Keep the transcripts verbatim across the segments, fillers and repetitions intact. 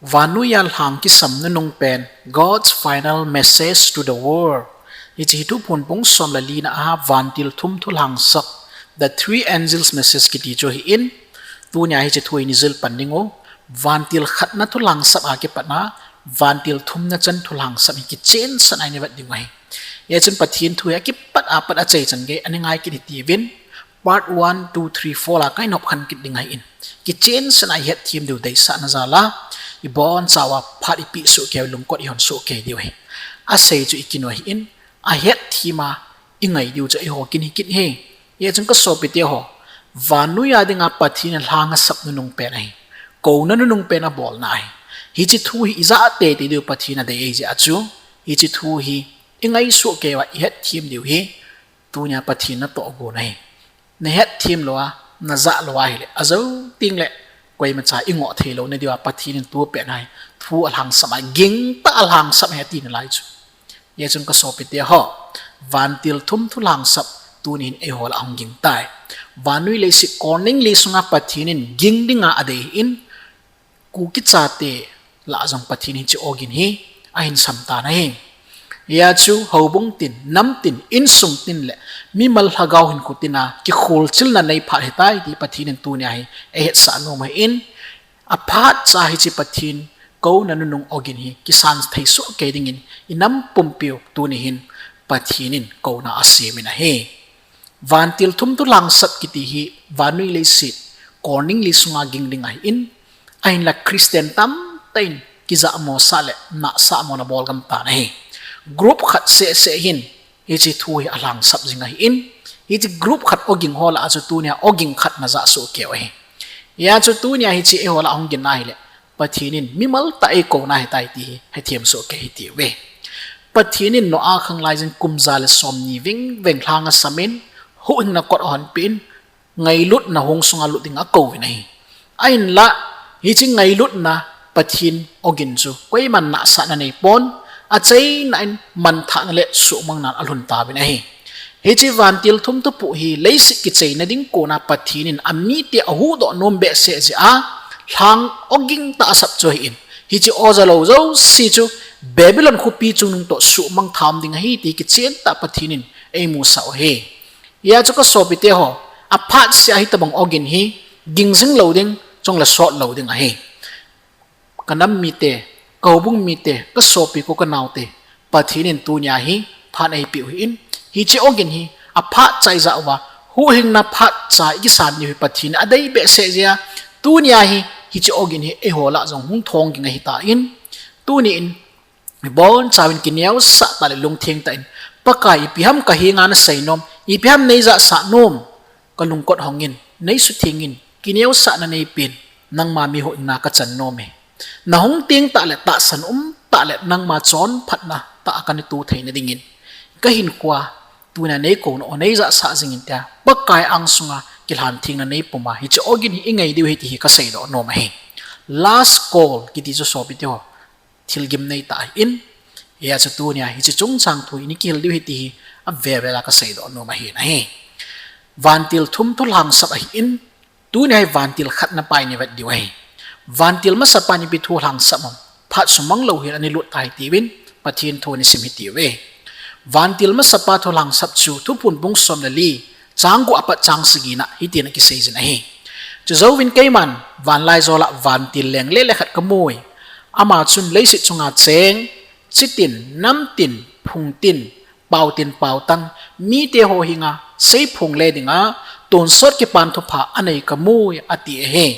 Vannoi a lhang kisam nunung pen, God's final message to the world. Hiche hi Thuphon bung som le li na a vantil thum thu lhangsap, the three angels message kiti chu ahin, tunia hiche thu hi i jil pan ding u, vantil khatna thu lhangsap a kipat na, vantil thumna chan thu lhangsap hi kichen san a i vet ding u ahi. Hichun Pathen thu hi akipat a pat a chai chan gei, ani ngai kit hiti uvin, Part one, two, three, four la ka hin hop khen kit ding ahin. Kichen san a i het them diu deisah na jal a, i bonchauva phat i pe soh kei, lungkot i hon soh kei diu ahi. Asei chu i kin u ahin, a het them a i ngai diu chu eiho kin hi kin ahi. Hichun ka sopite ho, vannoi a dinga Pathen in alhang asap nunung pen ahi. Kouna nunung pen abolna ahi. Hiche thu hi i ja teitei diu Pathen in adei ahi jeh a chu, hiche thu hi i ngai soh kei uva i het them diu hi, tunia Pathen natoh gon ahi. Na het them lou a, na ja lou a ahile, ajou teng le, koimacha i ngoh thei lou na diu a, Pathen in tu pen ahi, thu alhangsap a, gingtah a alhangsap ahi ati nalai chu. Hichun ka sopite ho, vantil thum thu lhangsap, tunin eiho lah a hung ging tai. Vannoi leiset corning li sunga Pathen in ging dinga adei ahin, Kuki chate lah a jong Pathen in hiche ogin hi ahin sam tan ahi. Hia chu houbung tin, nam tin, insung tin le mimal lhagao hinkho tin a kikholchilna nei phat ahitai ti Pathen in tunia hi eihetsah nom ahin, aphat cha hiche Pathen kouna nunung ogin hi kisan thei soh kei dingin i nam pumpiu tuni hin Pathen in kouna asem in ahi. Vantil thum thu lhangsap kiti hi vannoi leiset corning li sunga ging ding ahin, ahinla Christian tamtah in kijahmo sah le nahsahmo na bol gam tan ahi. Group khat seh seh hin hiche thu hi alhangsap jing ahin, hiche group khat ogin ho lah a chu tunia ogin khat na ja soh kei u ahi. Hia chu tunia hiche eiho lah a hung ging na ahile, Pathen in mimal tah a eikouna ahitai ti hi hethem soh kei hiti uve. Pathen in Noah khang lai jin kum ja le somni vingveng lhang asam in, huhhingna kot ahon peh in, ngailutna hung sunga lut dinga akouvin ahi. Ahinla, hiche ngailutna Pathen ogin chu koiman nahsahna nei pon, achaina in manthahna le suhmangnan alhun tauvin ahi. Hiche vantil thum thupoh hi leiset kichaina ding kona Pathen in amite ahuhdoh nom behseh jeh a, lhang ogin tah a asap chu ahin, hiche o ja lou jouse chu Babylon khopi chungnung toh suhmang tham ding ahi ti kichen tah Pathen in eimusah u ahi. Hia chu ka sopite ho, aphat seh a hitobang ogin hi ging jing lou ding, chule sot lou ding ahi. Ka nam mite, ka houbung mite, ka sopi ka u ka naote, Pathen in tunia hi phat eipeh u ahin, hiche ogin hi aphat cha i ja uva, huhhingna phat cha i kisan diu hi Pathen in adei behseh jeh a, tunia hi hiche ogin hi eiho lah a jong hung thong ging ahitan, tunin, i bonchauvin kineosah tah le lungtheng tah in, Pakai, ipi ham ka henga na sei nom, ipi ham nei jahsah nom, ka lungkot hong in, nei sutheng in, kineosahna nei pen, nangma mi huhhingna ka chan nom e. Na hung teng tah le tahsan um tah le nangma chonphatna tah a ka na tu theina dingin, ka hinkhoa tunia nei kouna u nei jahsah jing in tia, Pakai angsunga kilhan thengna nei pum a, hiche ogin hi i ngai diu ahi ti hi ka seidoh nom ahi. Last call kiti chu sopite ho, thil gimnei tah ahin, hia chu tunia hiche chungchang thu hi i kihil diu ahi ti hi, avel vel a ka seidoh nom ahin ahi. Vantil thum thu lhangsap ahin, tunia hi vantil khatna pa i vet diu ahi. Vantil masapa in ipi thu lhangsap ham, phat sumang lou hin ana lut tai tiuvin, Pathen thu i sim hiti uve. Vantil masapa thu lhangsap chu Thuphon bung som le li, chang gup apat chang sagi na hitin akisei jin ahi. Chujouvin keiman vanlaijol a vantil leng lele khat ka mui. Ama chun leiset chunga cheng, chitin, namtin, phungtin, pautin, pautang, mite ho henga seiphong le dinga tonsot kipan thupha anei ka mui, ati ahi.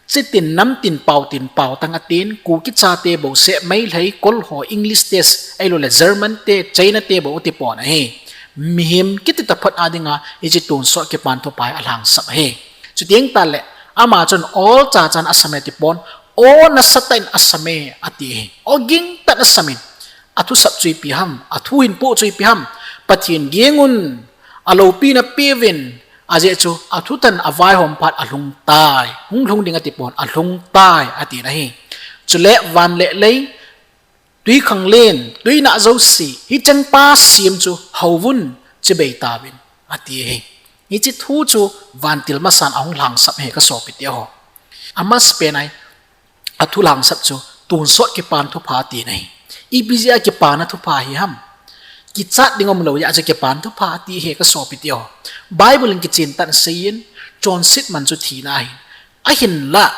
Chitin, namtin, pautin, pautang atin, Kuki chate bouseh, Meitei, Kol ho, English te, ahilouleh German te, China te bou ati pon ahi. Mihem kiti taphot a dinga hiche tonsot kipan thupha hi alhangsap ahi. Chuteng tah le, ama chun ol chachan asam e ati pon, o nasatah in asam e ati ahi. O gingtah in asam in, athusap chu ipi ham, athu hinpo chu ipi ham, Pathen ging un, aloupina peuvin, ajeh chu athutah in avaihom phat alhung tai, hung lhung ding ati pon, alhung tai, atin ahi. Chule van le lei, twikhanglen, twinah jouse, hicheng pa sem chu houvun, chibai tauvin, ati ahi. Hiche thu chu vantil masan ahung lhangsap ahi ka sopite ho. Amasapen a hi, athu langsap chu tonsot kipan thupha tina ahi. Ipi jeh a kipana thupha hi ham? Kichat ding umlou jeh a chu kipan thupha ati ahi ka sopi teho. Bible in kichen tah in aseiyin, chonset man chu thina ahi. Ahinlah,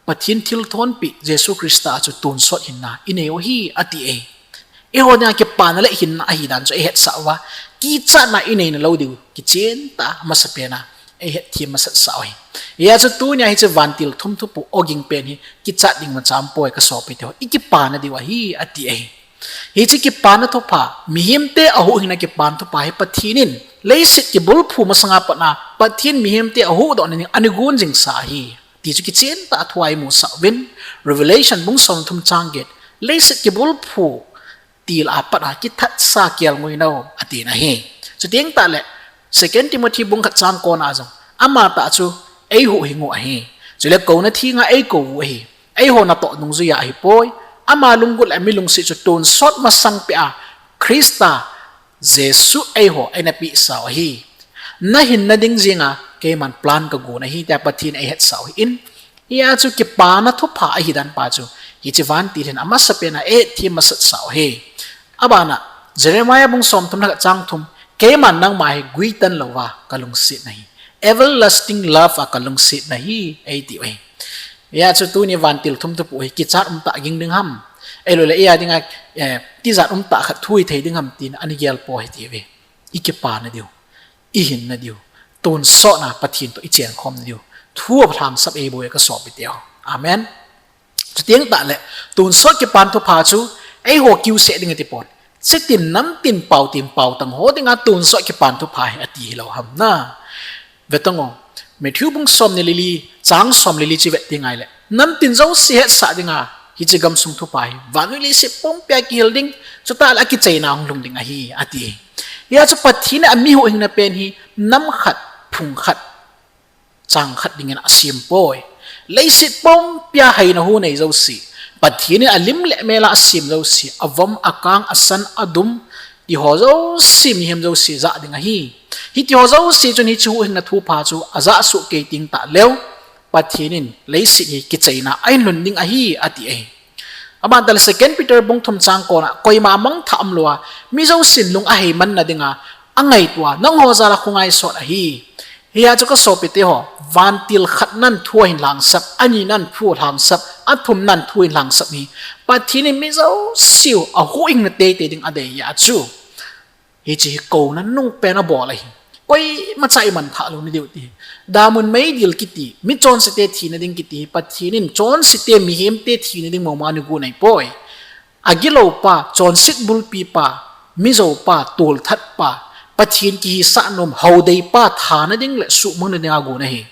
Pathen thilthonpeh Jesu Christa chu tonsot hinna inei u ahi ati ahi. Eiho dinga kipana le hinna ahi dan chu eihetsah uva, kichatna inei nalou diu kichen tah a amasapen a eihetthem masat sah u ahi. Hijeh a chu tunia hiche vantil thum thupoh ogin pen hi kichat ding imacha aumpoi ka sopi teho, ikipana diu ahi ati ahi. Hiche kipana thupha, mihemte ahuhhingna kipan thupha hi Pathen in leiset kibulphu masanga pat a Pathen mihemte ahuhdoh nading a ana gon jingsa ahi. Ti chu kichen tah a thu a imusah uvin, Revelation bung somthum chang get, leiset kibulphu til a pat a kithatsa kelngoi nau atina ahi. Chuteng tahle, Second Timothy bung khat chang ko na jong, amatah chu eihuhhing u ahi. Chule kouna thenga eikou u ahi. Eiho natoh dungjuiya ahipoi. Ama lunggel le milungset chu tonsot masang peh a Christa Jesu eiho eina pehsa u ahi. Nahinna ding jenga keiman plan kagon ahi tia Pathen in eihetsah u ahin. Hijeh a chu kipana thupha ahi dan pa chu hiche vantil hin amasapen a eihetthem masat sah u ahi. Abana, Jeremiah bung somthum le khat chang thum, keiman nangma hi guitan louva kalungset nahi. Everlasting love a kalungset nahi, eiti u ahi. Hijeh a chu tuni vantil thum thupoh hi kichat umtah ging ding ham? Ahiloule eia dinga, eh, tijat umtah khat thu hithei ding ham tin ana gelpoi hiti uve. Ikipana diu, ihinna diu, tonsot a Pathen toh ichen khomna diu thu alhangsap eibol e ka sopi teho. Amen. Chuteng tahle, tonsot kipan thupha chu eiho kiuseh ding atipon. Chitin namtin paotin paotang ho dinga tonsot kipan thupha hi ati hilou ham na. Vetang o, Matthew bung somni le li, chang somni le li chu ivet ding ahile, namtin jouse hetsah dinga hiche gamsung thupha hi vannoi leiset pumpia kihil ding, chutahle akichaina hung lhung ding ahi ati. Hijeh a chu Pathen in ami huhhingna pen hi nam khat, phung khat, chang khat dingin asempoi. Leiset pumpia haina hu nei jouse, Pathen in alim le mel a asem jouse, avom, akang, asan, adum, tiho jouse, mihem jouse jah ding ahi. Hitiho jouse chun hiche huhhingna thupha chu ajah soh kei teng tahleu, Pathen in leiset hi kichaina a ahin lhun ding ahi ati ahi. Aban tahle Second Peter bung thum chang ko na, koima mangthah umlouva, mi jousen lung aheimanna dinga angaito a, nangho jal a khongaisot ahi. Hijeh a chu ka sopi teho, vantil khatnan thu ahin lhangsap, anina'n thu alhangsap, athumna'n thu ahin lhangsap hi Pathen in mi jouseu ahuhhingna teitei ding adei jeh a chu hiche hi kouna nungpen abol ahi. Koimacha imanthah lou nadiu ti. Damun meidil kiti, mi chonsete thina ding kiti hi Pathen in chonsete mihemte thina ding mama ana gon ahipoi. Agiloupa, chonset bulpipa, mijoupa, tolthatpa, Pathen kihisah nom, haodeipa thana ding le suhmangna dinga agon ahi.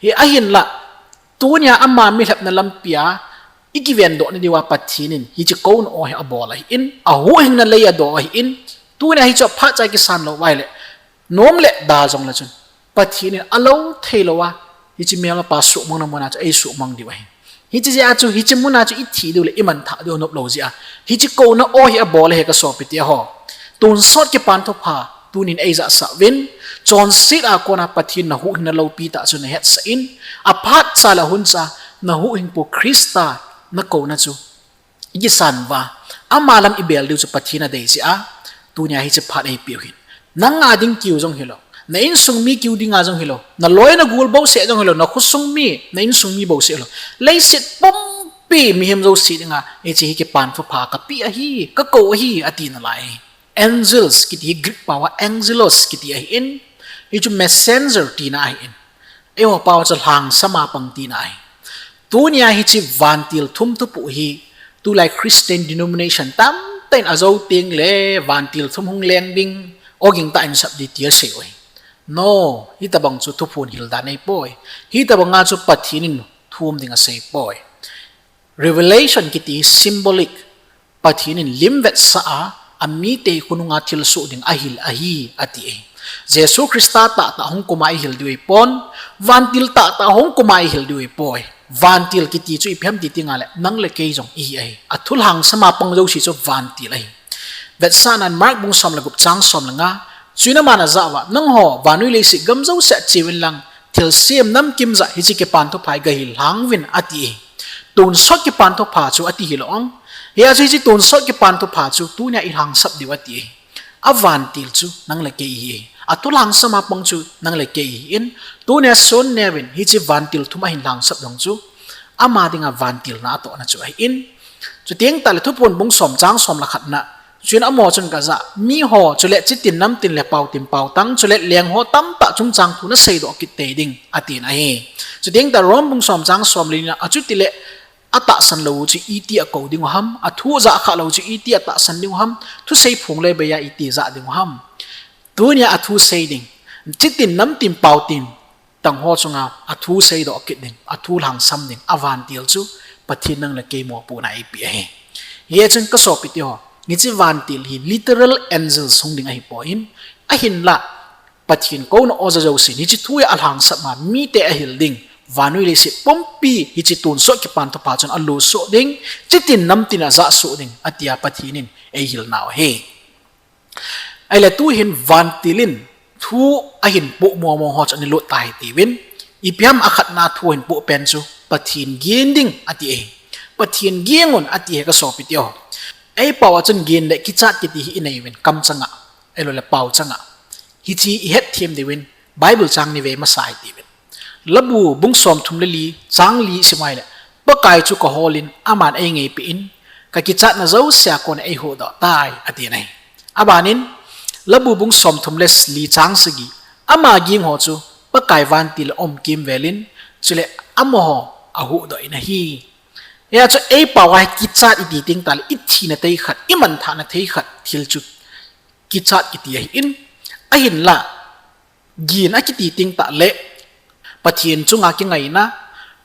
Hi ahinlah, tunia ama milhepna lampia ikivendoh nadiuva Pathen in hiche kouna o hi abol ahin, ahuhhingna lei adoh ahin, tunia hichu aphatcha kisan lou uva ahile, nom le da jongle chun Pathen in alou theilouva hiche melmapa suhmangna muna chu eisuhmang diu ahi. Hiche jeh a chu hiche muna chu ithi diu le imanthah diu anop lou jeh a hiche kouna o hi abol ahi ka sopi teho. Tonsot kipan thupha tunin eijahsah uvin, chonset a kona Pathen nahuhhingna loupitah chu nahetsah in, aphatcha le ahuncha nahuhhingpu Christa nakouna chu ikisan uva, ama lam ibel diu chu Pathen adei jeh a, tunia hiche phat eipeh u hin, nanga ding kiu jong hilou, na insung mi kiu dinga jong hilou, naloi nagol bouseh jong hilou, nakhosung mi, na insung mi bouseh hilou, leiset pumpi mihem jouse dinga hiche hi kipan thupha kapeh ahi, kakou ahi, ati nalai ahi. Angels kiti hi Greek paova angelos kiti ahin, hichu messenger tina ahin, eiho paova chu lhangsama pang tina ahi. Tunia hiche vantil thum thupoh hi tulai Christian denomination tamtah in ajou tengle vantil thum hung leng ding, ogin tah in sap ding ti asei u ahi. No, hitobang chu thuphon hildan ahipoi. Hitobanga chu Pathen in thu um ding aseipoi. Revelation kiti hi symbolic, Pathen in lim vetsah a, amite khonunga thilsoh ding ahil ahi, ati ahi. Jesu Christa tahtah hung kuma ihil diu ahipon, vantil tahtah hung kuma ihil diu ahipoi. Vantil kiti chu ipi ham ti tengle, nang le kei jong ihi ahi. Athu lhangsama pang jouse chu vantil ahi. Vetsahnan Mark bung som le gup chang som le nga, chuin aman ajah uva, nangho vannoi leiset gam jousea cheuvin lang, thilsem namkim jah hiche kipan thupha hi gahil lhang uvin ati ahi. Tonsot kipan thupha chu ati hilou ong. Hia chu hiche tonsot kipan thupha chu tunia i lhangsap diu ati. A vantil chu nang le kei hi. A thu lhangsam a pang chu nang le kei hi in. Tunia Son Neo in hiche vantil thum ahin lhangsap jong chu ama dinga vantilna atohna chu ahi in. Chuteng tahle Thuphon bung som chang som le khatna. Chuin amaho chun kajah, miho, chule chitin namtin le paotin paotang, chule lengho tamtah chungchang thu nasei doh kit tei ding, atin ahi. Chuteng tahle Rom bung som chang som le lina, achutile atahsan lou u chu iti akou diu ham, athu jah khah lou u chu iti atahsan diu ham, thusei phung le beiya iti jah diu ham. Tunia athu sei ding, chitin namtin paotin tang ho chunga athu seidoh kit ding, athu lhangsam ding, a vantil chu Pathen nang le kei mopohna eipeh ahi. Hijeh chun ka sopite ho, hiche vantil hi literal angels hung ding ahipoi, ahinla Pathen kouna oja jousen hiche thu hi alhangsap a mite ahil ding, vannoi leiset pumpi hiche tonsot kipan thupha chun alo soh ding, chitin namtin ajah soh ding, atia Pathen in eihil nau ahi. Ahile tuhin vantil in thu ahin poh mong mong ho chu ana lut tahite uvin, ipi ham akhatna thu ahin poh pen chu Pathen ging ding ati ahi. Pathen ging un ati ahi ka sopite ho. Eipao a chun ging le kichat kiti hi inei uvin kamchang a, ahiloule paochang a. Hiche ihet them diuvin Bible chang nivei masa hite uvin. Labu bung somthum le li chang li sim ahile, Pakai chu kahol in aman eingaipeh in, kakichatna jousea kon in eihuhdoh tai, ati ahi. Abanin, Labu bung somthum le li chang sagi, ama ging ho chu Pakai vantil a aum kimvel in, chule amaho ahuhdoh in ahi. Hia chu eipao a hi kichat iti teng tahle, ithina thei khat, imanthahna thei khat thil chu kichat kiti ahin, ahinla ging akiti teng tahle Pathen chunga kingaina,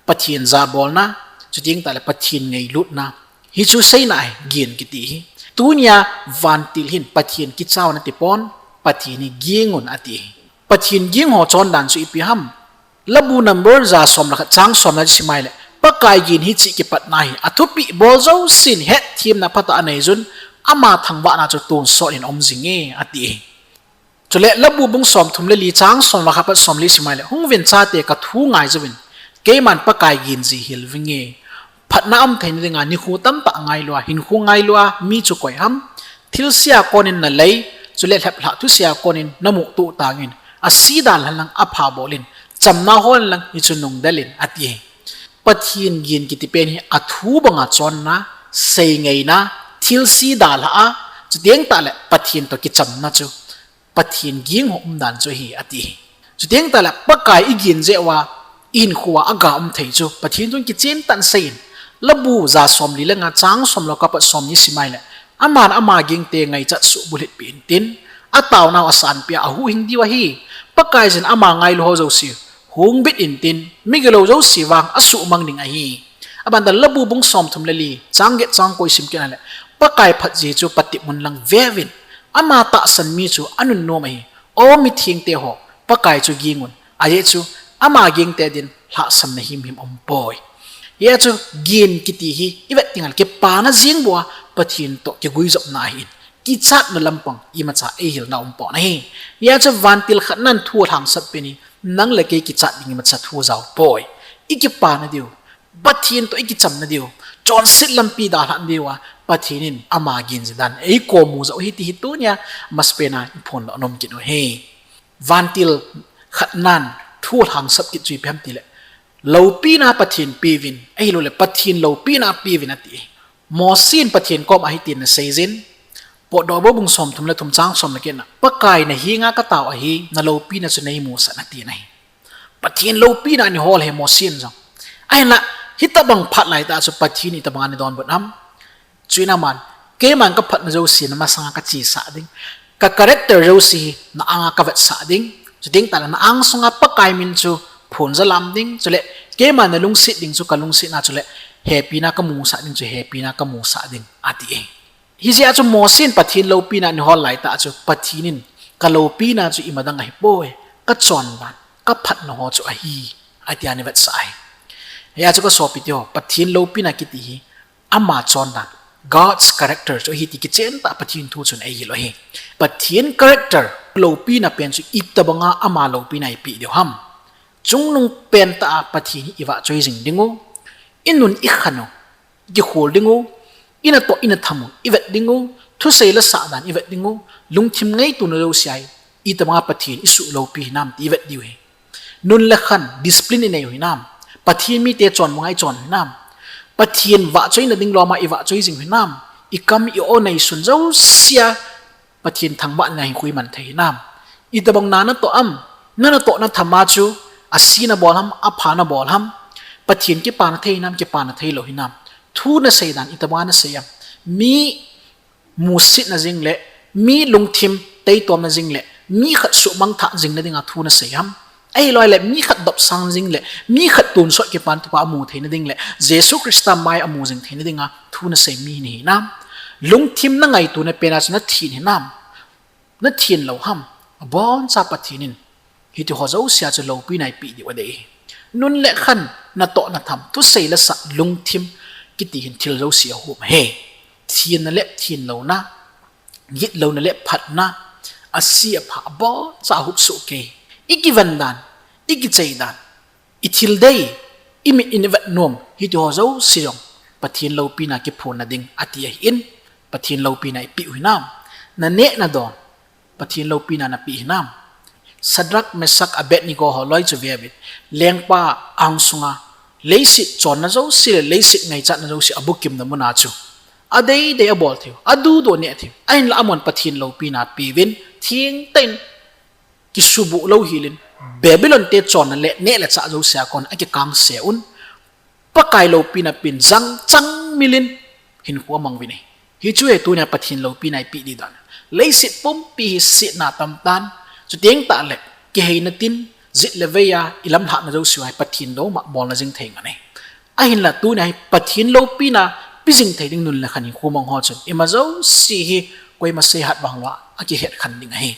Pathen jabolna, chuteng tahle Pathen ngailutna, hichu seina ahi ging kiti hi. Tunia vantil hin Pathen kicha un atipon, Pathen hi ging un ati ahi. Pathen ging ho chondan chu ipi ham? Labu number ja som le khat chang somna chu sim ahile, Pakai ging hiche kipatna hi athupeh bol jousen hetthemna phatah a aneiyun, ama thangvahna chu tonsot in aum jinge ati ahi. Chule Labu bung somthum le li chang som le khat pat somli sim ahile, hungvin chate, kathu ngaijouvin, keiman Pakai ging jeh hil vinge. Phatna aum theina dinga nikho tamtah ngailua, hinkho ngailua mi chu koi ham? Thilsea konin nalei, chule lheplhah thusea konin namutoh tangin, ase dalha inlang aphabol in, chamna hol inlang hichu nungdel in, ati ahi. Pathen ging kiti pen hi athu banga chonna, seingaina, thilse dalha a, chuteng tahle Pathen toh kichamna chu Pathen ging ho umdan chu ahi ati ahi. Chuteng tahle Pakai iging jeh uva, ihinkhoa aga um thei chu Pathen chun kichen tah in aseiyin, Labu ja somli le nga chang som le khat pat somni sim ahile, aman ama gingte ngaichat suhbulhit peh intin, ataonau asanpeh a ahuhhing diu ahi. Pakaiyin ama ngailu ho jouse hungbit intin, migilou jouse vang asuhmang ding ahi. Abana Labu bung somthum le li chang get chang ko isim kit ahile, Pakai phatjeh chu patep mun lang veuvin, ama tahsan mi chu anunnom ahi. O mithengte ho, Pakai chu gingun, ajeh chu ama gingte din lhahsamna himhim aumpoi. Hia chu ging kiti hi ivet tengle kipana jeng bou a Pathen toh kiguijopna ahin, kichatna lampang imacha eihilna aumpon ahi. Hia chu vantil khatnan thu alhangsap pen hi, nang le kei kichat ding imacha thu ajaopoi. Ikipana diu, Pathen toh ikichamna diu, chonset lampi dalhah diuva Pathen in ama ging jeh dan eikomu joh u ahi ti hi tunia amasapen a iphondoh nom kit u ahi. Vantil khatnan thu alhangsap kit chu ipi ham tile, loupina Pathen peuvin, ahiloule Pathen loupina peuvin ati. Mosen Pathen koma hitin ana seijin, Potdohbu bung somthum le thum chang som le get na, Pakai nahenga katao ahi, naloupina chu neimusah in atin ahi. Pathen loupina anihol ahi Mosen jong. Ahinla, hitobang phat laitah chu Pathen in itobang ana donbut ham? Chuin aman, keiman kaphatna jouse namasanga kachesah ding, kacharacter jouse hi na anga kavetsah ding, chuteng tahle na angsunga Pakai min chu phonjalam ding, chule keiman nalungset ding chu kalungsetna chule hepina kamusah ding chu hepina kamusah ding, atin ahi. Hijeh a chu Mosen Pathen loupina anihol laitah chu Pathen in kaloupina chu imadang ahipoi, kachondan, kaphatna ho chu ahi, atia ana vetsah ahi. Hia chu kasopite ho, Pathen loupina kiti hi ama chondan, God's character chu ahi ti kichentah Pathen thu chun eihil u ahi. Pathen character loupina pen chu itobanga ama loupina ipeh diu ham? Chungnung pentah a Pathen hi ivahchoi jing dingu, i nun i khan u, i kikhol ding u, i natoh i natham u i vet ding u, thusei le sah dan i vet ding u, lungthim ngaitona jouse a hi itobanga Pathen i suhloupi hinam ti i vet diu ahi. Nun le khan, discipline i nei u hinam? Pathen mite chon banga i chon u hinam? Pathen vahchoina ding loma i vahchoi jing u hinam? I kam i o neisun jouse a Pathen thangvahna hinkho i man thei hinam? Itobang na natoh am? Na natohna thama chu ase nabol ham, apha nabol ham? Pathen kipa nathei hinam, kipa nathei lou hinam? Thu nasei dan itobanga nasei am? Mi musitna jing le, mi lungthim teitomna jing le, mi khat suhmangthah jingna dinga thu nasei ham? Ahilou le mi khat dopsang jing le, mi khat tonsot kipan thupha amu theina ding le, Jesu Christa mai amu jing theina dinga thu nasei mi nahi hinam? Lungthim nangaitona pena chu nathin hinam, nathin lou ham? Aboncha Pathen in hitiho jouse a chu loupina eipeh diu adei ahi. Nun le khan, natoh natham, thusei le sah, lungthim kiti hin thil jouse ahom ahi. Thinna le thinlouna, gitlouna le phatna, ase apha aboncha ahup soh kei. I kiven dan, i kichei dan, i thil dei, i mit in i vet nom, hitiho jouse jong Pathen loupina kiphonna ding ati ahin, Pathen loupina eipeh u hinam? Naneh nadon, Pathen loupina napeh hinam? Shadrach, Meshach, Abednego ho loi chu veuvin. Lengpa angsunga leiset chonna jouse le leiset ngaichatna jouse abukimna muna chu adeidei abol theiu, adudu aneh theiu. Ahinla amahon Pathen loupina peuvin, thengtah in kisubuh louhel in, Babylon te chonna le neh le chah jouse a kon akikangse un, Pakai loupina pen jangchang mil in hinkho amang uvin ahi. Hichu ahi tunia Pathen loupina eipeh ding dan. Leiset pumpi hi setna atam tan, chuteng tahle kiheina tin, jet le vei a i lamlhahna jouse u ahi Pathen douma bolna jing thei ngan ahi. Ahinla tunia hi Pathen loupina pe jing thei ding nun le khan hinkho mang ho chun ima jouse hi koima seihat vang lou a akihet khen ding ahi.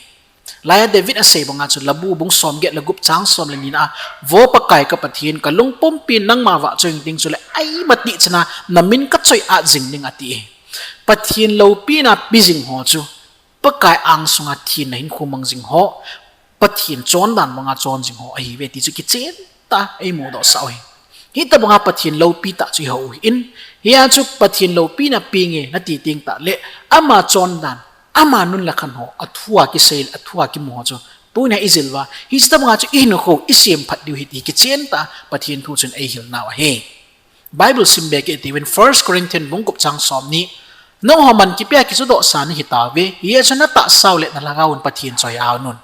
Laiya David asei banga chu Labu bung somget le gup chang som le nina a, Vo Pakai ka Pathen, ka lungpumpin nangma vahchoi ing ting chule aima tihchana namin kachoi-at jing ding ati ahi. Pathen loupina pe jing ho chu Pakai angsunga thenna hinkho mang jing ho, Pathen chondan banga chon jing ho ahiuve ti chu kichen tah a eimudohsah u ahi. Hitobanga Pathen loupi tah chu ihou u ahin, hia chu Pathen loupina pe inge nati teng tahle ama chondan, ama nun le khan ho, athua kisei le athua kimu ho chu tunia ijil uva, hitobanga chu ihinkho isemphat diu ahi ti kichen tah a Pathen thu chun eihil nau ahi. Bible simbe kit itiuvin, First Corinthian bung gup chang somni, nangho man kipia kichudohsa nahitauve, hijeh chun natahsau le nalhagaovun Pathen choi-at un.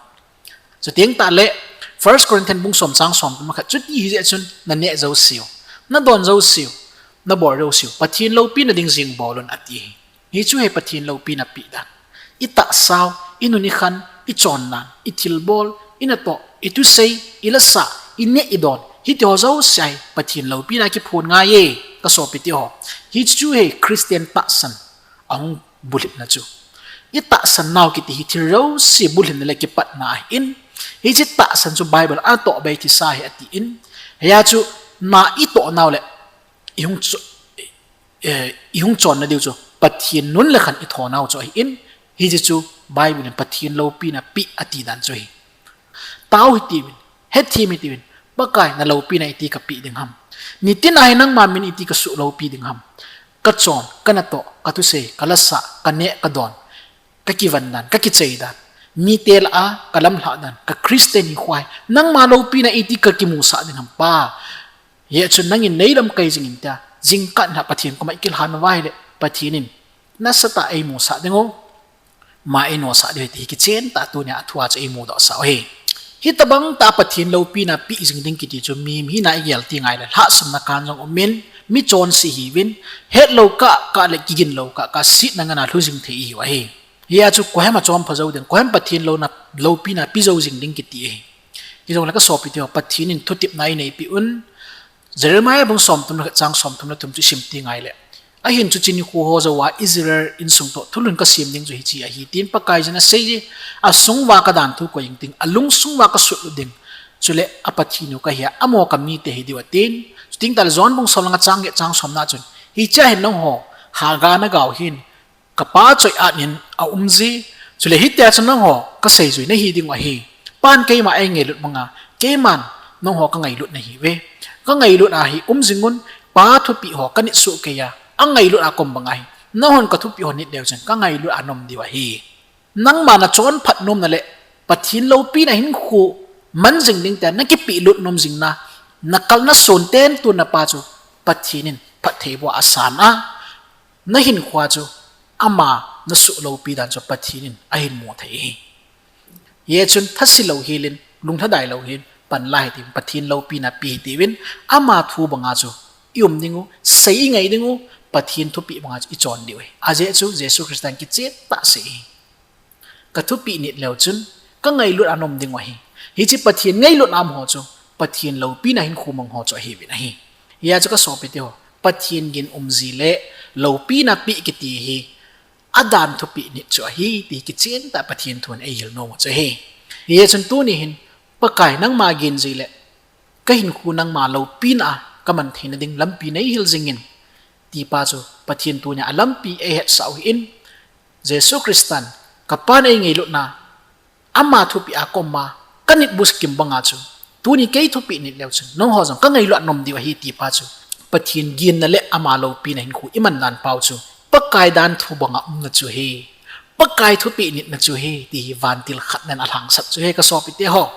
Chuteng tahle First Corinthian bung som chang somthum le khat, chuti ahijeh chun naneh jouseu, nadon jouseu, nabol jouseu Pathen loupina ding jeng bolun ati ahi. Hichu ahi Pathen loupina peh dan. Itahsau, inun ikhan, ichondan, ithilbol, inatoh, ithusei, ilasah, ineh idon, hitiho jouse ahi Pathen loupina kiphon ngaiye, kasopiteho. Hichu ahi Christian tahsan ahung bulhitna chu. Itahsan nau kiti hi thil jouse bulhinna le kipatna ahin, hiche tahsan chu Bible a natoh bei thisa ahi atin, hia chu na itoh nau le ihung chu, eh, ihung chonna diu chu Pathen nun le khan itho nau chu ahin, hiche chu Bible in Pathen loupina peh ati dan chu ahi. Tao hitiuvin, hethem hitiuvin, Pakai naloupina iti kapeh ding ham? Nitina hi nangma min iti kasuhloupi ding ham? Kachon, kanatoh, kathusei, kalasah, kaneh, kadon, kakivendan, kakicheidan, mite lah a kalamlhahdan, ka Christian hinkho hi nangma loupina iti kakimusah ding ham Pa? Hijeh chun nangin neilamkai jingin tia, jingkah in Pathen koma ikilhan uva ahile Pathen in nasatah a eimusah diu, ma einosah diu ahi ti hi kichen tah a tunia athua chu eimudohsah u ahi. Hitobang tah a Pathen loupina peh jing ding kiti chu mihem hina igel teng ahile lhahsamna kan jong umin, mi chonse ihiuvin, hetlou kah kah le kigin lou kah kah setna ngana lhu jing thei ihiu ahi. Hia chu koiham achom pha jou ding, koiham Pathen louna, loupina pe jou jing ding kiti ahi. Hijongle kasopiteho, Pathen in thutepna eineipeh un, Jeremiah bung somthum le khat chang somthum le thum chu isim teng ahile, ahin chuche nikho ho jouva Israel insung toh thulhun kasem ding chu hiche ahi tin Pakaiyin aseiye, asung uva kadanthu koi ing ting, alungsung uva kasutlut ding, chule aPathen u kahia, amaho kamite hidiu atin. Chuteng tahle John bung som le nga chang get chang somna chun, hichea hin nangho haga nagao hin, kapa choi-at in aumji, chule hitia chu nangho kaseijui nahi dingu ahi. Pan keima eingailut banga, keiman nangho kangailut nahiuve. Kangailut a hi um jingun, Pa thupeh ho kanit soh kei a, angailut a kaum banga hi, nahon kathupeh ho nit leu chun kangailut a naum diu ahi. Nangma nachonphat nomna le Pathen loupina hinkho man jing ding tia nakipehlut nom jingna, nakal nason ten tun napa chu Pathen in phattheiboh a asan a, nahinkhoa chu ama nasuh loupi dan chu Pathen in ahin mu thei ahi. Hijeh chun thase lou helin, lungthim dai lou helin, pan la hite, Pathen loupina pe hite uvin, ama thu banga chu i um ding u, sei i ngai ding u, Pathen thupeh banga chu i chon diu ahi. Ajeh chu Jesu Christa in kichen tah asei ahi. Kathupeh nit leu chun, kangailut a naum diu ahi. Hiche Pathen ngailutna um ho chu, Pathen loupina hinkho mang ho chu ahiuvin ahi. Hijeh chu kasopite ho, Pathen gin umji le loupina peh kiti hi, adan thupeh nit chu ahi, ti kichen tah Pathen thun eihil nom u chu ahi. Hijeh chun tuni hin, Pakai nangma ginji le, kahinkho nangma loupina a kaman theina ding lampi neihil jingin, tipa chu Pathen tunia alampi eihetsah u ahin, Jesu Christan, kapan eingailutna, ama thupeh a kaum a, kanit bukim banga chu, tuni kei thupeh nit leu chun, nangho jong kangailut a naum diu ahi tipa chu, Pathen ginna le ama loupina hinkho iman dan pau chu, Pakai dan thu banga umna chu ahi, Pakai thupeh nitna chu ahi, ti hi vantil khatnan alhangsap chu ahi kasopite ho.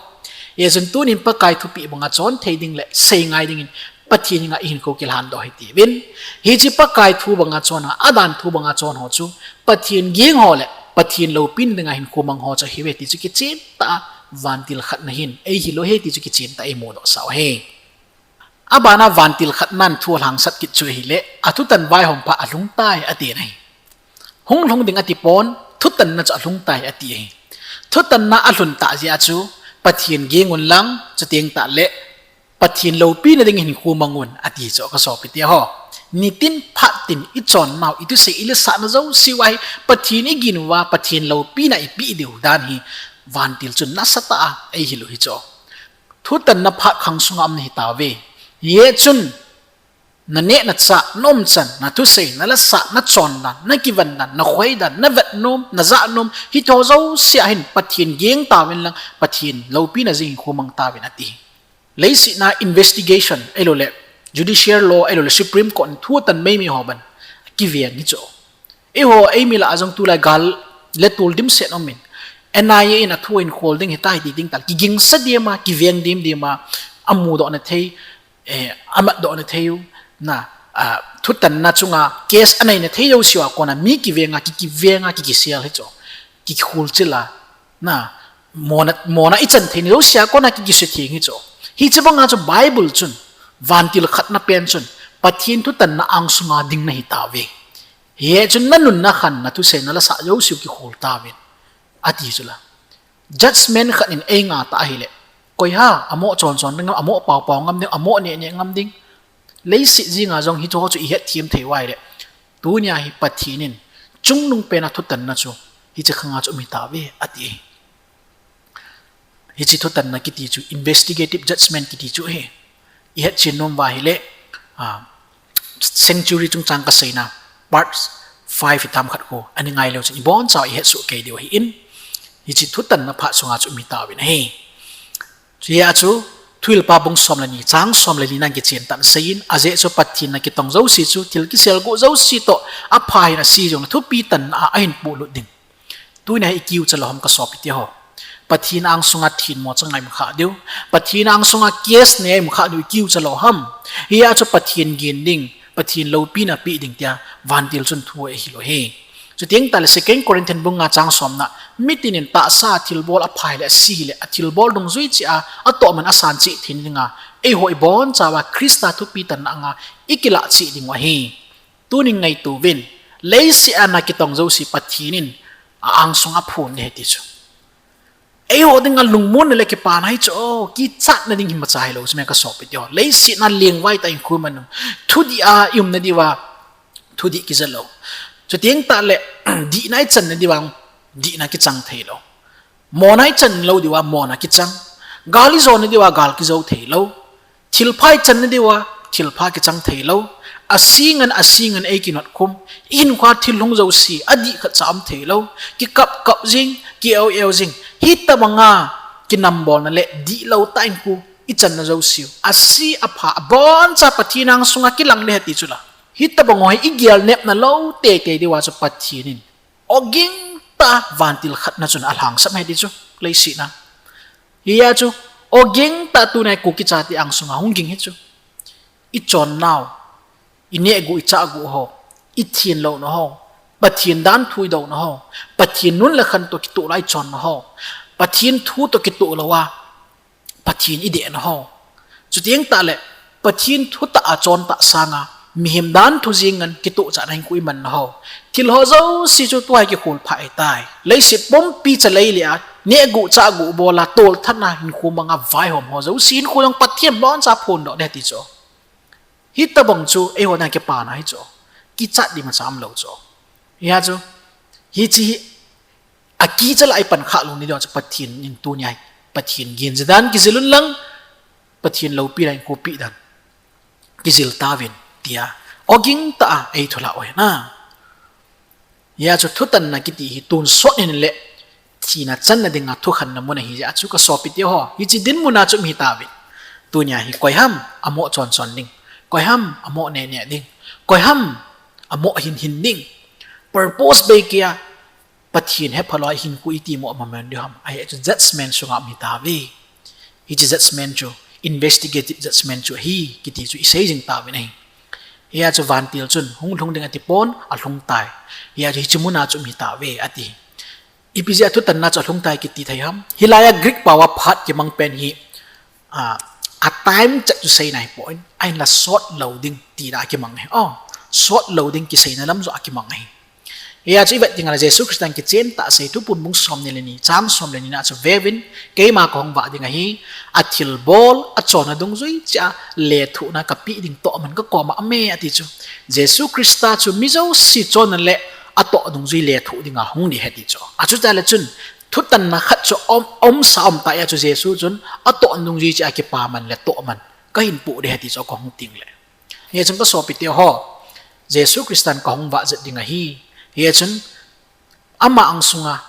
Hijeh chun tunin Pakai thupeh banga chon thei ding le sei ngai dingin Pathen henga ihinkho kilhandoh hite uvin. Hiche Pakai thu banga chon a, adan thu banga chon ho chu, Pathen ging ho le Pathen loupina dinga hinkho mang ho chu ahiuve ti chu kichen tah a vantil khatna hin eihil u ahi ti chu kichen tah a eimudoh sah u ahi. Abana vantil khatnan thu alhangsap kit chu ahile, athutan vaihom phat alhung tai ati ahi. Hung lhung ding atipon, thutanna chu alhung tai ati ahi. Thutanna alhun tah jeh a chu, Pathen ging un lang, chuteng tah le, Pathen loupina ding hinkho mang un ati chu kasopite ho. Nitin phat tin ichonnau, ithusei ilhahsahna jouse uva hi, Pathen igin uva, Pathen loupina ipeh diu dan hi, vantil chun nasatah a eihil u ahi chu. Thutanna phat khang sunga um nahi tauve. Hijeh chun, naneh nachah, naumchan, nathusei, nalhahsah, nachondan, nakivendan, nakhoidan, navetnom, najahnom, hiche jouse a hin Pathen ging tauvin lang, Pathen loupina jing hinkho mang tauvin ati. Leiset a investigation, ahilouleh, judicial law, ahilouleh, Supreme Court in thutan meimei ho ban, kiveng ahi chu. Eiho, eimi lah a jong tulai gal le tol dimset aumin. N I A in athu ahin khol ding ahitai ti ding tah le, kigingsa dima, kiveng dimdim a, amudoh na thei, eh, amatdoh na thei u, na, ah, thutanna chunga case anaina thei jousea kona mi kivenga, ki, kivenga, ki, kisel ahi chu, ki, kikholchil a, na, mona, mona ichan theina jousea kona ki, kisetheng ahi chu. Hiche banga chu Bible chun, vantil khatna pen chun, Pathen thutanna angsunga ding nahi tauve. Hijeh chun nanun nakhan nathusei nalhahsah jouse u kikhol tauvin. Ati chu la. Judgment khat in einga ta ahile. Koi ham, amo chonchon ngam, amo paopao ngam ding, amo nehneh ngam ding. Leiset jinga jong hiche ho chu ihetthem thei uva ahile. Tunia hi Pathen in, chungnung pena thutanna chu, hiche khanga chu um hitauve, ati. Hiche thutanna kiti chu, investigative judgment kiti chu ahi. Ihetchen nom uva ahile, ah, Sanctuary chungchang kaseina, part five hitam khat khu, ana ngai leu chun, ibonchauva ihetsoh kei diu ahin. Hiche thutanna phat sunga chu um hitauvin ahi. Hijeh a chu, Thuhilpa bung som le ni, chang som le ni nan kichen tah in aseiyin, ajeh chu Pathen in akitong jouse chu, thil kiselguh jouse toh, apha hin ase jongle, thupi tanna a ahin polut ding. Tunia hi ikiu cha lou ham kasopite ho. Pathen angsunga thenmo chang a ium kha diu. Pathen angsunga case nei a ium kha diu ikiu cha lou ham. Hijeh a chu Pathen gin ding, Pathen loupina pe ding tia vantil chun thu eihil u ahi. Chuteng tah le Second Corinthian bung nga chang somna, mitin in tahsa a thilbol apha hile ase hile, athilbol dungjui cheh a, atohman asan cheh theina dinga, eiho ibonchauva Christa thupi tanna anga ikilah cheh diu ahi. Tunin ngaito uvin, leiset a ana kitong jouse Pathen in a-angsunga aphon ding ahi ti chu. Eiho dinga lungmonna le kipana hi chu, o, kichatna ding hi imacha hilou chu me kasopite ho. Leiset a lengvai tah a hinkho iman u. Thudih a iumna diuva, thudih kija lou. Chuteng tah le, dihna ichanna diuva, dihna kichang thei lou. Mona ichan lou diuva, mona kichang. Gal ijona diuva, gal kijou thei lou. Thilpha ichanna diuva, thilpha kichang thei lou. Ase ngan, ase ngan eikinot khum. Ihinkhoa thil hung jouse, adih khatcha um thei lou. Kikap kap jing, ki-eu eu jing. Hitobanga kinambolna le dihlou tah a hinkho ichanna jouse u, ase apha, aboncha Pathen angsunga kilang ding ahi ti chu la. Hitobang ho hi igel nepna lou teitei diuva chu Pathen in oging tah vantil khatna chun alhangsap ahi ti chu, leiset a. Hia chu, oging tah tunia Kuki chate angsunga hung ging hi chu. Ichonnau, inehguh ichahguh ho, ithenlouna ho, Pathen danthu idouna ho, Pathen nun le khan toh kitoh lou a ichonna ho, Pathen thu toh kitoh lou a, Pathen idehna ho. Chuteng tahle, Pathen thutah a chontah sanga, mihem danthu jeng ngan kitoh chahna hinkho imanna ho. Thil ho jouse chu tua hi kikhol phah ahitai. Leiset pumpi chalei le a, nehguh chahguh bol a, tolthatna hinkho manga vaihom ho jouse hinkho jong Pathen in aboncha phondoh ding ahi ti chu. Hitobang chu eiho dinga kipana hi chu. Kichat ding imacha umlou chu. Hia chu, hiche hi akicha lah a ipan khah lou ni diu chu Pathen in tunia hi, Pathen ginji dan kijil un lang, Pathen loupina hinkho peh dan kijil tauvin tia oging tah a eithulah u ahi na. Hia chu thutanna kiti hi tonsot in le thina channa dinga thukhenna mun ahi jeh a chu ka sopite ho, hiche dinmun a chu um hitauvin. Tunia hi koiham amoh chonchon ding, koiham amoh nehneh ding, koiham amoh hinhin ding, purpose bei kei a Pathen hephalou a hinkho iti moh maman diu ham, ahi chu judgment sunga um hitauve. Hiche judgment chu, investigative judgment chu ahi kiti chu isei jing tauvin ahi. Hia chu vantil chun hung lhung ding atipon, alhung tai. Hia chu hiche muna chu um hitauve ati. Ipi jeh a thutanna chu alhung tai kiti thei ham? Hilai a Greek pao a phat kimang pen hi, a, a time chet chu seina ahipoi, ahinla sot lou ding tina kimang ahi. O, sot lou ding kiseina lam joh a kimang ahi. Hia chu ivet ding ahile Jesu Christan kichen tah a asei Thuphon bung somni le ni, chang som le ni na chu veuvin, keima kahung vah ding ahi, athilbol, achonna dungjui cheh a lethuhna kapeh ding tohman kakoma aume ati chu. Jesu Christa chu mi jouse chonna le atoh dungjui lethuh dinga hung ding ahi ti chu. Achuti le chun, thutanna khat chu um, umsa um tah a chu Jesu chun atoh dungjui cheh a kipaman le tohman kahin poh ding ahi ti chu kahung tengle. Hia chun ka sopite ho, Jesu Christan kahung vah jep ding ahi. Hia chun ama angsunga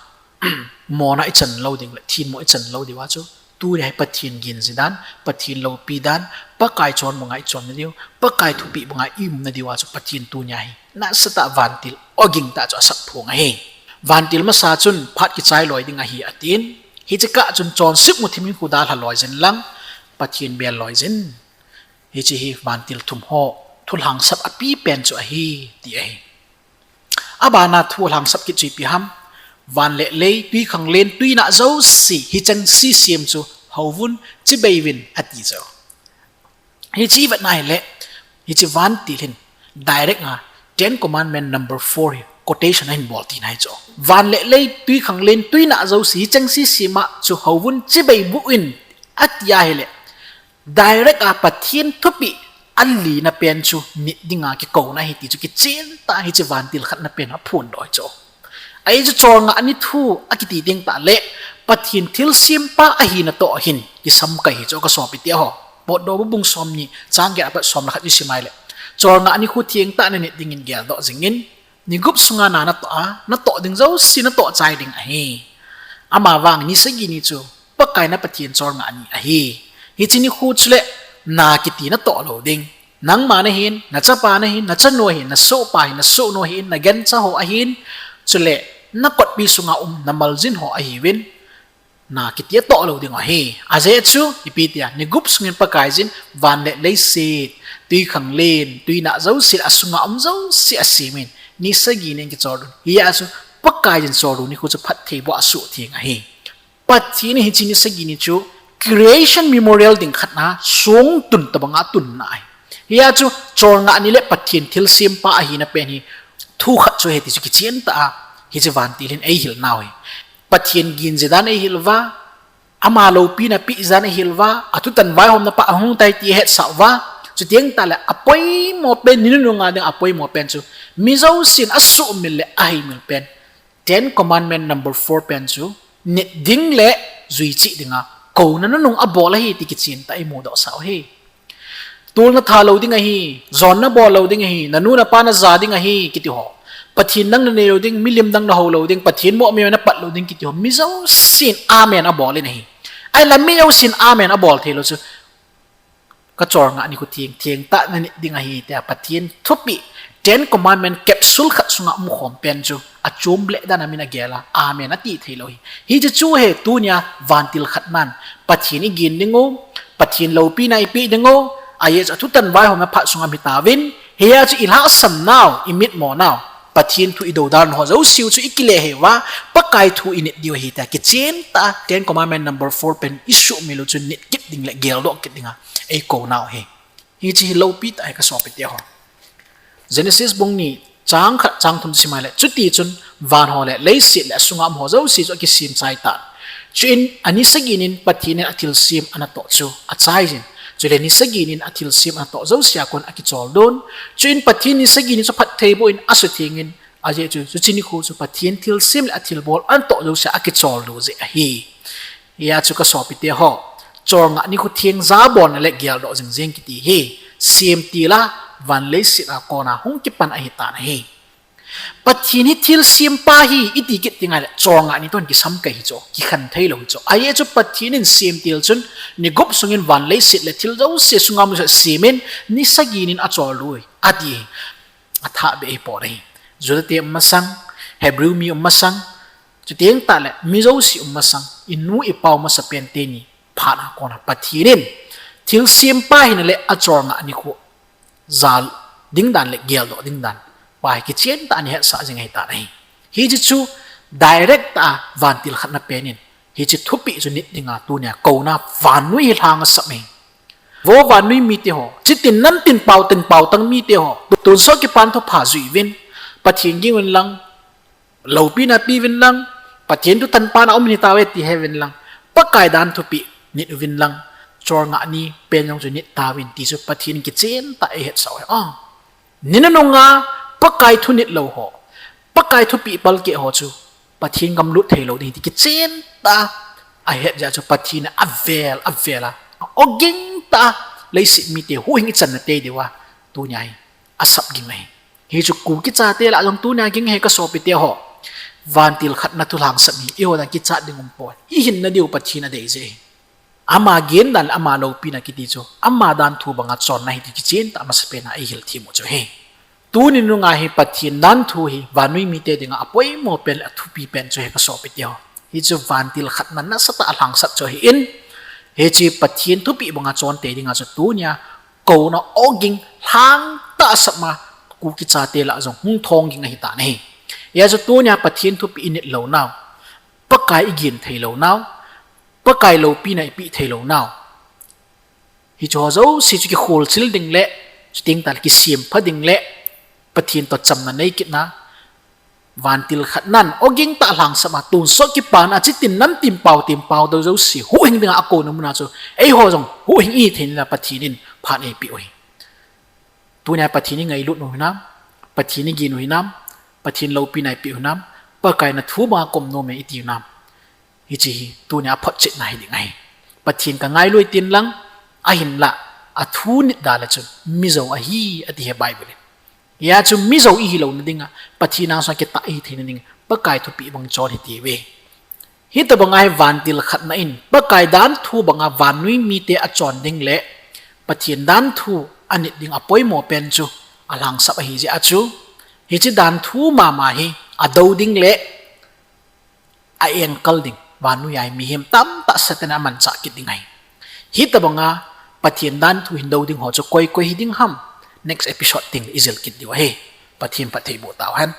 mona ichan lou ding le thinmo ichan lou diuva chu, tunia hi Pathen ginji dan, Pathen loupi dan, Pakai chon banga ichonna diu, Pakai thupeh banga iumna diuva chu Pathen tunia hi nasatah a vantil oging tah chu asap phong ahi. Vantil masa chun phat kichai loi ding ahi atin, hiche kah chun chonset muthim in khu dalha loi jin lang, Pathen bel loi jin. Hiche hi vantil thum ho thulhangsap api pen chu ahi ti ahi. Abana thu alhangsap kit chu ipi ham? Van le lei, twikhanglen, twinah jouse, hicheng sisem chu houvun, chibeiyun ati chu. Hiche ivet na hile, hiche vantil hin direct a Ten Commandment number four hi quotation ahin bol tina ahi chu. Van le lei, twikhanglen, twinah jouse, hicheng sisem a chu houvun, chibeiboh in ati ahile, direct a Pathen thupeh alina pen chu nit dinga kikouna ahi ti chu kichen tah a hiche vantil khatna pen aphondoh ahi chu. Ahi chu cholngah ni thu akiti teng tahle, Pathen thilsempa ahina toh hin kisam kai ahi chu ka sopite ho. Potdohbu bung somni, chang get apat som le khat isim ahile, cholngah ni khu thengtah a nanit dingin geldoh jingin, ni gup sunga na natoh a, natoh ding jouse natoh chai ding ahi. Amavang ni sagi ni chu Pakai na Pathen cholngah ni ahi. Hiche nikho chule na kiti natoh lou ding. Nangma nahin, nachapa nahin, nachanu ahin, nasohpa ahin, nasohnu ahin, nagancha ho ahin, chule nakotpi sunga um, namaljin ho ahiuvin, na kiti atoh lou ding ahi. Ajeh chu, ipi tia, ni gup sungin Pakaiyin van le leiset, twikhanglen, twinah jouse, asunga um jouse asemin, ni sagi ni kicholdun. Hia chu, Pakaiyin choldo nikho chu phattheiboh a asuhtheng ahi. Pathen in hiche ni sagi ni chu creation memorial ding khat na songtun tobanga tunna ahi. Hia chu cholngah ni le Pathen thilsempa ahina pen hi thu khat chu ahi ti chu kichen tah a hiche vantil hin eihil nau ahi. Pathen ginji dan eihil uva, ama loupina peh dan eihil uva, athutan vaihomna pa ahung tai ti ahetsah uva, chuteng tahle apoimo pen, ni nunung a ding apoimo pen chu mi jousen asuhmil le aheimil pen Ten Commandment number four pen chu nit ding le juichih dinga kouna nunung abol ahi ti kichen tah a imudoh sah u ahi. Tol natha lou ding ahi, jon nabol lou ding ahi, nanu napa naja ding ahi kiti ho. Pathen dang nanei lou ding, milim dang nahou lou ding, Pathen moh mi napat lou ding kiti ho. Mi jousen amen abol in ahi. Ahinla mi jousen amen abol thei lou chu Ka cholngah nikho theng, thengtah na nit ding ahi tia Pathen thupeh, Ten Commandment capsule khat sunga umkhom pen chu achom leh dan a min agel a, amen ati theilou hi. Hiche chu ahi tunia vantil khatnan Pathen igin ding u, Pathen loupina ipeh ding u, ajeh chu athutan vaihom a phat sunga um hitauvin, hia chu ilhahsam nau, imitmo nau, Pathen thu idou dan ho jouse u chu ikile hih uva, Pakai thu init diu ahi tia kichen tah a Ten Commandment number four pen isuhmil u chu nit kit ding le geldoh kit dinga eikou nau ahi. Hiche hi loupi tah ahi ka sopite ho. Genesis bung ni chang khat chang thum sim a le, chutichun van ho le leiset le asunga um ho jouse chu akisem chai tan. Chuin ani sagi nin Pathen in athilsem anatoh chu achai jin. Chule ni sagi nin athilsem anatoh jouse a kon akichol dun. Chuin Pathen ni sagi ni chu phatthei boh in asutheng in, ajeh chu, chuche nikho chu Pathen thilsem le athilbol anatoh jouse a akichol lhu jeh ahi. Hia chu ka sopite ho, cholngah nikho theng jabolna le geldoh jing jeng kiti hi, semtil a van leiset a kona hung kipan ahi tan ahi. Pathen hi thilsem pa ahi iti kit ding a le, cholngah ni toh kisam kei hi chu, kikhen theilou hi chu. Ajeh chu Pathen in semtil chun, ni gup sungin van leiset le thil jouse sunga um jouse sem in, ni sagi nin achol lhu e, ati hi. Athah beh hi pot ahi. Juda te um masang, Hebrew mi um masang, chuteng tah le mi jouse um masang, inu ipa u masapen teni phat a kona Pathen in thilsem pa hina le acholngah nikho jal ding dan le geldoh ding dan pa hi kichen tah a ana hetsah jing ahi tan ahi. Hiche chu direct tah a vantil khatna pen in hiche thupeh chu nit dinga tunia kouna vannoi hi lhang asap ahi. Vo vannoi mite ho, chitin nantin pao tin pao tang mite ho, tonsot kipan thupha jui uvin, Pathen ging uvin lang, loupina pe uvin lang, Pathen thu tanpana um in hitauve ti he uvin lang, Pakai dan thupeh nit uvin lang, cholngah ni pen jong chu nit tauvin ti chu Pathen in kichen tah a eihetsah u ahi. Ah. Ni nunung a Pakai thu nit lou ho, Pakai thupeh palkeh ho chu Pathen gam lut theilou ding ti kichen tah a ahet jeh chu Pathen in avel, avel a, oging tah a leiset mite huhhing ichan na tei diu a tunia hi asap ging ahi. Hichu Kuki chate lah jong tunia ging ahi ka sopite ho. Vantil khatna thu lhangsap hi eiho dan kichat ding um poi. Ihinna diu Pathen in adei jeh ahi. Ama gen dan le ama loupina kiti chu, ama danthu banga chonna ahi ti kichen tah a masapen a eihil them u chu ahi. Tuni nunga hi Pathen danthu hi vannoi mite dinga apoimo pen le athupi pen chu ahi ka sopite ho. Hichu vantil khatna nasatah a lhangsap chu ahin, hiche Pathen thupeh banga chon tei dinga chu tunia kouna oging lhang tah a sap ma Kuki chate lah jong hung thong ging ahi tan ahi. Hia chu tunia Pathen thupeh init lou nau, Pakai igin thei lou nau, Pakai loupina ipeh thei lou nau, hiche ho jouse chu kikholchil ding le, chuteng tah le kisempha ding le, Pathen toh chamna nei kitna, vantil khatnan oging tah a lhangsap a, tonsot kipan a, chitin nantin pao tin pao tau jouse huhhing dinga akouna muna chu eiho jong huhhing ihi theina Pathen in phat eipeh u ahi. Tunia Pathen ingailut u hinam, Pathen igin u hinam, Pathen loupina ipeh u hinam, Pakai nathu banga ka um nom e iti u hinam. Hiche hi tunia aphotchetna hi ding ahi. Pathen ka ngailu e tin lang, ahinlah athu nit da le chun mijou ahi ati ahi Bible in. Hia chu mijou ihi louna dinga, Pathen angsunga kitah ihi theina dinga, Pakai thupeh bang chon hite uve. Hitobanga hi vantil khatna in Pakai danthu banga vannoi mite achon ding le Pathen danthu anit ding apoimo pen chu alhangsap ahi jeh a chu, hiche danthu mama hi adou ding le a-engkal ding, vannoi a hi mihem tamtah Satan in amanchah kit ding ahi. Hitobanga Pathen danthu hin dou ding ho chu koi koi hi ding ham, next episode teng le ijil kit diu ahi. Pathen phatthei boh tauhen.